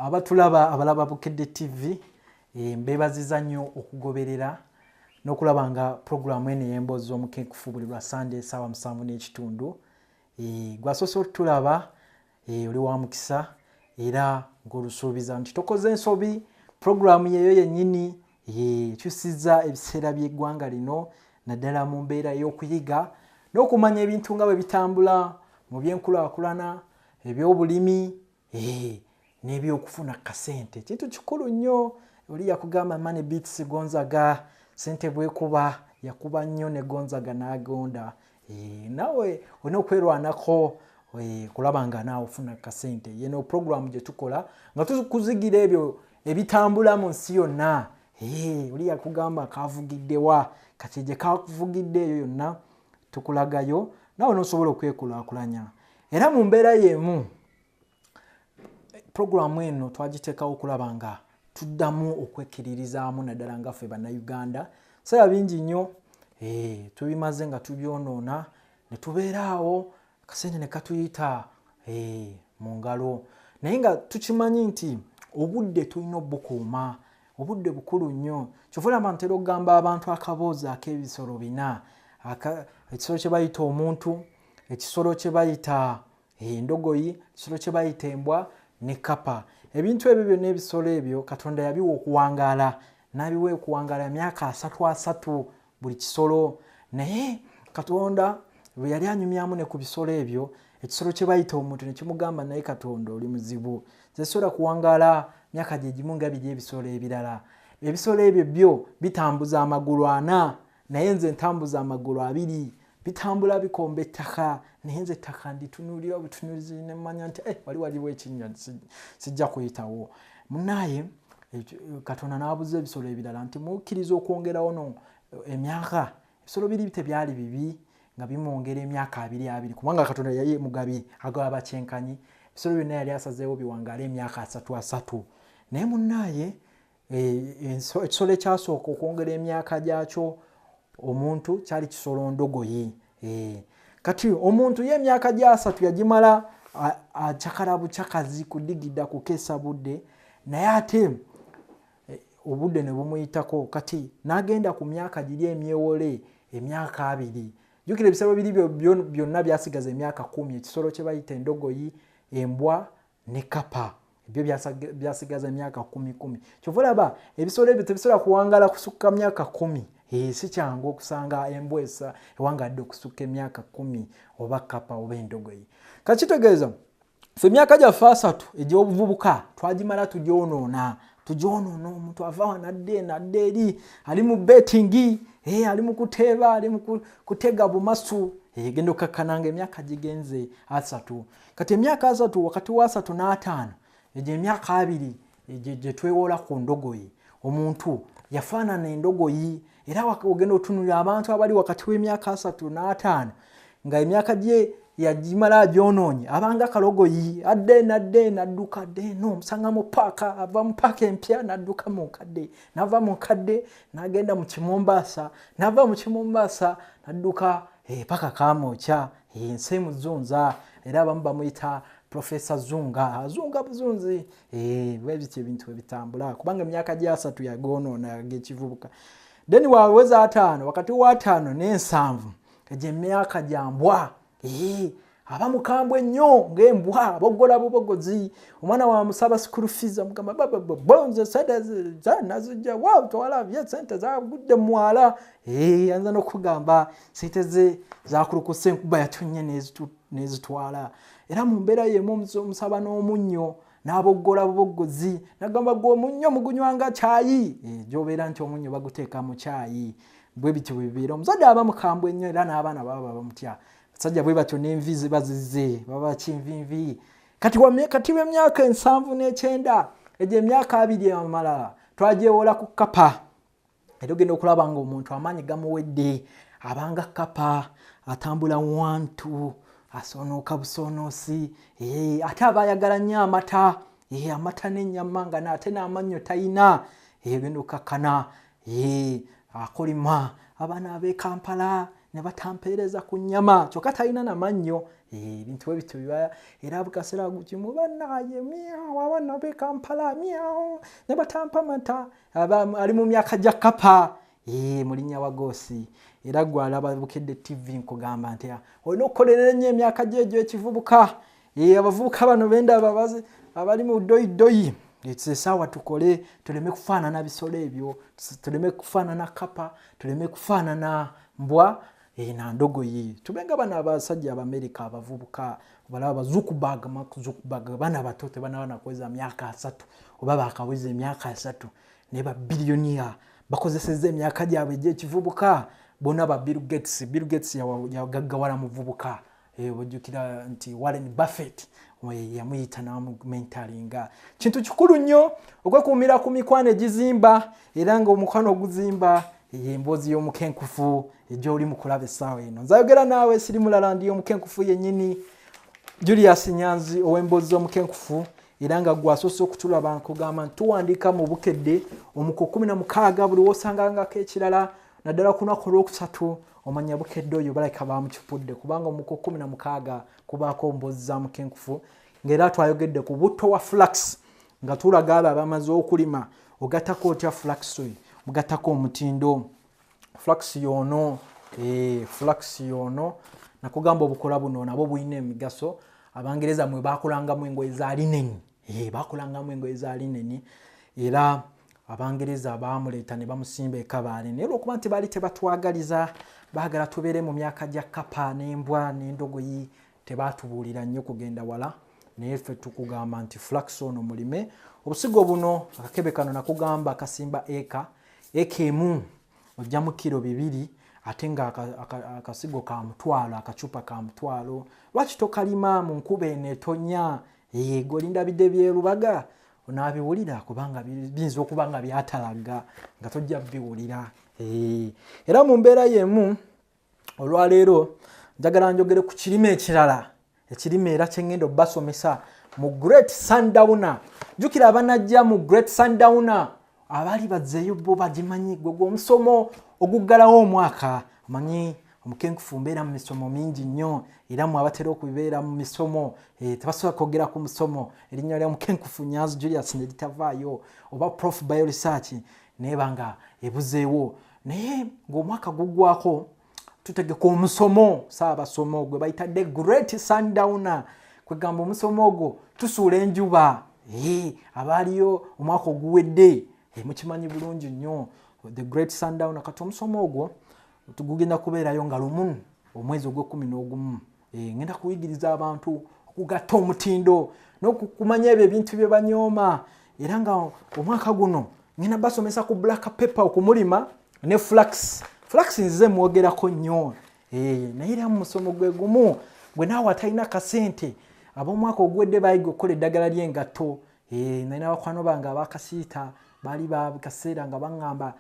Abatulaba abalaba Bukedde TV, mbeebaziza nnyo okugoberera n'okulaba nga puroguramu eno ey'emboozi z'omukenkufu buli lwa Sande essaawa 7:30. Gwasoose otulaba, oli wa mukisa era ng'olusuubiza nti tokoze ensobi. Puroguramu yeeyo yennyini ekyusizza ebiseera by'eggwanga lino, naddala mu mbeera ey'okuyiga n'okumanya ebintu nga bwe bitambula mu byenkulaakulana, ebyobulimi n'ebyokufuna kasente. Kintu kikulu nnyo. Oli yakugamba money beats Gonzaga, sente bwekuba yakuba nnyo ne Gonzaga n'agonda. Naawe olina okwerwanako kulaba nga naawe ofuna kasente. Yeno puroguramu gye tukola nga tukuzigira ebyo ebitambula mu nsi yonna. Oli yakugamba kavugiddewa, kati gye kavugidde eyo yonna tukulagayo, naawe n'osobola okwekulaakulanya. Era mu mbeera y'emu, puroguramu eno twagiteekawo okulaba nga tuddamu okwekkiririzaamu, naddala nga ffe Bannayuganda. Biseera bingi nnyo tubimaze nga tubyonoona ne tubeera awo, akasente ne katuyita mu ngalo, naye nga tukimanyi nti obudde tulina obukuuma. Obudde bukulu nnyo. Kyova olaba ntera okugamba abantu akaboozi ak'ebisolo bina: ekisolo kye bayita omuntu, ekisolo kye bayita endogoyi, ekisolo kye bayita embwa ne kapa. Ebintu ebyo byonna, ebisolo ebyo, Katonda yabiwa okuwangaala, n'abiwa okuwangaala emyaka 30 30 buli kisolo. Naye Katonda bwe yali anyumyamu ne ku bisolo ebyo, ekisolo kye bayita omuntu ne kimugamba, "Naye Katonda, oli muzibu, nze sobola kuwangaala myaka gye gimu nga biri ebisolo ebirala. Ebisolo ebyo byo bitambuza amagulu ana, naye nze ntambuza amagulu abiri. Bitambula bikomba ettaka, naye nze ettaka nditunuulira obutunuulizi nemanya nti wali waliwo ekinnya, sijja kuyitawo." Munaye Katonda n'abuza ebisolo ebirala nti, "Mukkiriza okwongerawo no emyaka?" Ebisolo biri tebyali bibi nga bimwongera emyaka abiri abiri, kubanga Katonda yali mugabi, agaba kyenkanyi. Ebisolo byonna yali asazeewo biwangaale emyaka 30 30. Naye munaaye, ekisolo ekyasooka okwongera emyaka gyakyo omuntu kyali kisolo ndogoyi. Kati omuntu ye emyaka gy'30 yagimala acakala bucakazi, kudigida, kukeesa budde, naye ate obudde ne bumuyitako. Kati n'agenda ku myaka giri emyewole, emyaka 20. Jjukira, ebisolo biri byonna byasigaza emyaka 10. Ekisolo kye bayita endogoyi, embwa ne kapa, ebyo byasigaza emyaka 10 10. Kyova olaba ebisolo ebyo tebisobola kuwangala kusukka myaka 10. Si kyangu okusanga embwa esa ewangadde okusukka emyaka 10, oba kapa oba endogoyi. Kakitegeeza fe emyaka gyaffe 30 egy'obuvubuka twagimala tugyonoona, tugyonoona. Omuntu ava wano adde nadde eri, ali mu betting, ali mu kuteeba, ali mu kutega bumasu. Genda okakkananga emyaka gigenze 30. Kati emyaka 30, wakati wa 30 n'50, egyo emyaka 20 gye twewola ku ndogoyi. Omuntu yafaanana endogoyi. Era ogenda otunulira abantu abali wakati w'emyaka 30 n'50 nga emyaka gye yagimala agyonoonye, abanga kalogoyi, adde nadde nadduka, adde eno omusanga mu paaka, ava mu paaka empya nadduka mu nkadde, nava mu nkadde nagenda mu Kimombaasa, nava mu Kimombaasa nadduka paka Kamwokya. Ensi emuzunza, era abamu bamuyita Profesa Zunga, azunga buzunzi. Bwe bityo ebintu ebitambula, kubanga emyaka gy'30 yagonoona gekivubuka. Then waweza 50, wakati wa 50 n'70, egyo emyaka gya mbwa. Aba mukambwe nnyo ng'embwa, boggola bubogozi. Omwana wamusaba school fees, amugamba, "Bonze sente nazijja wa? Tewalabye sente zagudde mwala." Ayinza n'okugamba sente ze zakulukuse, enkuba yatonye n'ezitwala. Era mu mbeera yemu omusaba n'omunnyo, n'aboggola buboggozi, nagamba, "Gwe omunnyo mugunywanga kyayi?" Gyobeera nti omunnyo baguteeka mu kyayi. Bwe bityo bwe bibeera. Omuzadde aba mukambwe nnyo, era n'abaana baba bamutya. Basajja bwe batyo n'envi ziba zizze, baba kinvinvi. Kati kati w'emyaka 79, egyo emyaka 20 amalala twagyewola ku kapa. Era ogenda okulaba nga omuntu amaanyi gamuwedde, abanga kapa, atambula wantu asonooka busonoosi. Ate aba ayagala nnyo amata, amata n'ennyama, nga naate n'amannyo tayina. Ogenda okakkana akolima abaana ab'e Kampala. ne batampeereza ku nnyama, kyokka talina na mannyo. Ebintu bwe bityo biba era bukaseera kimu bannaye miawo abaana b'e Kampala miawo ne batampa mata. Ali mu myaka gya kapa mulinnya wa goosi. Era gwe alaba Bukedde TV nkugamba nti olina okukolerera ennyo emyaka gyo egyo ekivubuka. Abavubuka bano bendaba abali mu ddoyiddoyi, essaawa tukole tuleme kufaanana bisolo ebyo, tuleme kufaanana kapa, tuleme kufaanana mbwa na ndogoyi, tube nga bano abasajja Abamerika abavubuka balaba Zuckerberg, Mark Zuckerberg, baana bato tebanaba nakuweza myaka 30 oba bakaweza emyaka 30 naye ba billionaire bakozesezza emyaka gyabwe egy'ekivubuka. Bonna ba Bill Gates, Bill Gates yagaggawala muvubuka. Bw'ojjukira nti Warren Buffett yamuyita n'amumentalinga. Kintu kikulu nnyo okwekuumira ku mikwano egizimba, era ng'omukwano oguzimba emboozi y'omukenkufu egy'oli mu kulaba essaawa eno. Nzayogera naawe siri mulala, ndi omukenkufu yennyini Julius Nyanzi ow'emboozi z'omukenkufu, era nga gwe asoose okutulaba nkugamba nti tuwandiika mu Bukedde omuko 16 buli w'osangangako ekirala, naddala ku lunaku olwokusatu omanya Bukedde oyo balabika bamukipudde, kubanga omuko 16 kubaako mboozi za mukenkufu. Ng'era twayogedde ku butto wa flax, nga tulaga abo abamaze okulima ogattako otya flax oyo, mugattako omutindo. Flax yono, flax yono nakugamba obukola buno nabwo bulina emigaso. Abangereza mwe bakolangamu engoye za linen, bakolangamu engoye za linen, era Abangereza bamuleeta ne bamusimba ekabaale, naye olwokuba nti baali tebatwagaliza, baagala tubeere mu myaka gya kapa n'embwa n'endogoyi, tebatubuulira nnyo kugenda wala. Naye ffe tukugamba nti flax ono mulime obusigo buno. Akakebe kano nakugamba kasimba eka, eka emu ojjamu kiro 2, ate nga akasigo ka 500, akacupa ka 500. Lwaki tokalima mu nkuba eno etonya? Golindabidde byerubaga onaabiwulira, kubanga biyinza okuba nga byatalaga nga tojja biwulira. Era mu mbeera y'emu olwaleero njagala njogere ku kirime ekirala, ekirime era kyeŋŋenda obbasomesa mu Great Sundowner. Jjukira abanajja mu Great Sundowner abaali bazzeeyo bo bagimanyi, gwe gwe omusomo oguggalawo omwaka. Omanyi omukenkufu mbeera mu misomo mingi nnyo, era mwe abatera okubeera mu misomo tebasobola kwogera ku musomo erinnya lya mukenkufu Nyanzi Julius ne litavaayo, oba Prof Bioresearch neeba nga ebuzeewo. Naye ng'omwaka guggwako tutegeka omusomo saabasomo gwe bayita The Great Sundowner, kwegamba omusomo ogwo tusuula enjuba. Abaaliyo omwaka oguwedde mukimanyi bulungi nnyo The Great Sundowner. Kati omusomo ogwo tugugenda kubeerayo nga 1 omwezi ogw'e-11. Ngenda kuyigiriza abantu okugatta omutindo n'okumanya ebyo ebintu bye banyooma, era nga omwaka guno ngenda basomesa ku black pepper okumulima ne flax. Flax nzize mwogerako nnyo, naye era mu musomo gwe gumu gwe naawe atalina kasente. Ab'omwaka oguwedde bayiga okukola eddagala ly'engatto. Nalina bakwano bange abakasiita baali bakaseera nga baŋŋamba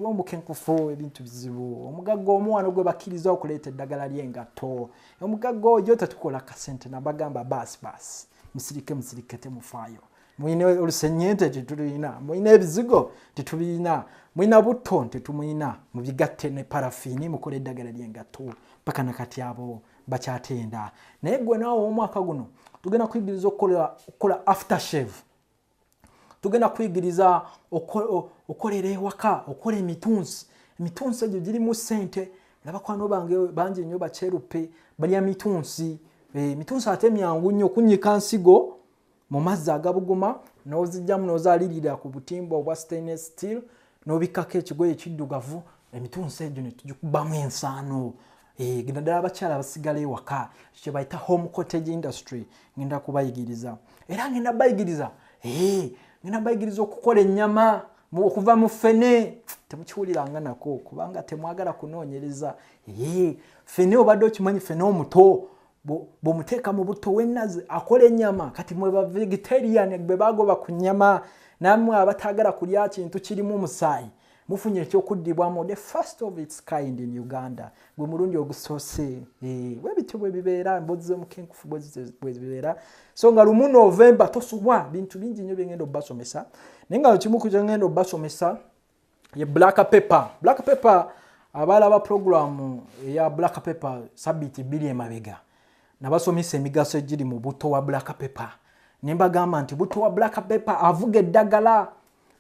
omukenkufu ebintu bizibu, omugagga omuwano gwe bakkiriza okuleeta eddagala ly'engatto, omugagga oyo tetukola kasente. Nabagamba baasi baasi, musirike musirike, temufaayo, mulina olusenyente tetulina, mulina ebizigo tetubirina, mulina butto tetumulina, mubigatte ne parafiini mukole eddagala ly'engatto. Paka nakati abo bakyatenda. Naye gwe naawe omwaka guno tugenda kuyigiriza okukola after shave, tugenda kuyigiriza okolera ewaka, okola emitunsi. Emitunsi egyo girimu ssente. Nabakwano bange bangi nnyo bakyerupe balya mitunsi. Emitunsi ate myangu nnyo, kunyika nsigo mu mazzi agabuguma n'ozijjamu n'ozalirira ku butimba obwa stainless steel n'obikkako ekigoye ekiddugavu, emitunsi egyo ne tugikubamu ensaano. Naddala abakyala abasigala ewaka, kye bayita home cottage industry, ngenda kubayigiriza. Era ngenda bayigiriza, ngenda bayigiriza okukola ennyama okuva mu ffene. Temukiwuliranga nako kubanga temwagala kunoonyereza. Ffene obadde okimanyi, ffene omuto bw'omuteeka mu butto w'ennazi akola ennyama. Kati mwe ba vegetarian bwe bagoba ku nnyama, nammwe abataagala kulya kintu kirimu omusaayi, mufunye ekyokuddibwamu, the first of its kind in Uganda, gwe mulundi ogusoose. Bwe bityo bwe bibeera, emboozi z'omukenkufu bwe zibeera. So nga 1 Novemba tosubwa, bintu bingi nnyo byengenda obbasomesa, naye nga kimu ku kyengenda obbasomesa ye black pepper. Black pepper Abalaba puroguramu eya Black Pepper sabbiiti 2 emabega, nabasomesa emigaso egiri mu butto wa black pepper, ne mbagamba nti butto wa black pepper avuga eddagala.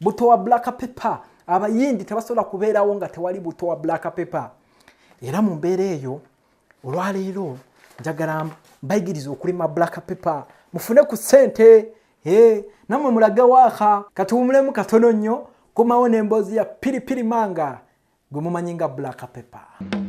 Butto wa black pepper, Abayindi tebasobola kubeerawo nga tewali butto wa black pepper. Era mu mbeera eyo, olwaleero njagala mbayigiriza okulima black pepper, mufune ku ssente nammwe mulage waaka. Katuwumulemu katono nnyo, komawo n'emboozi ya Piripiri Manga gwe mumanyi nga Black Pepper.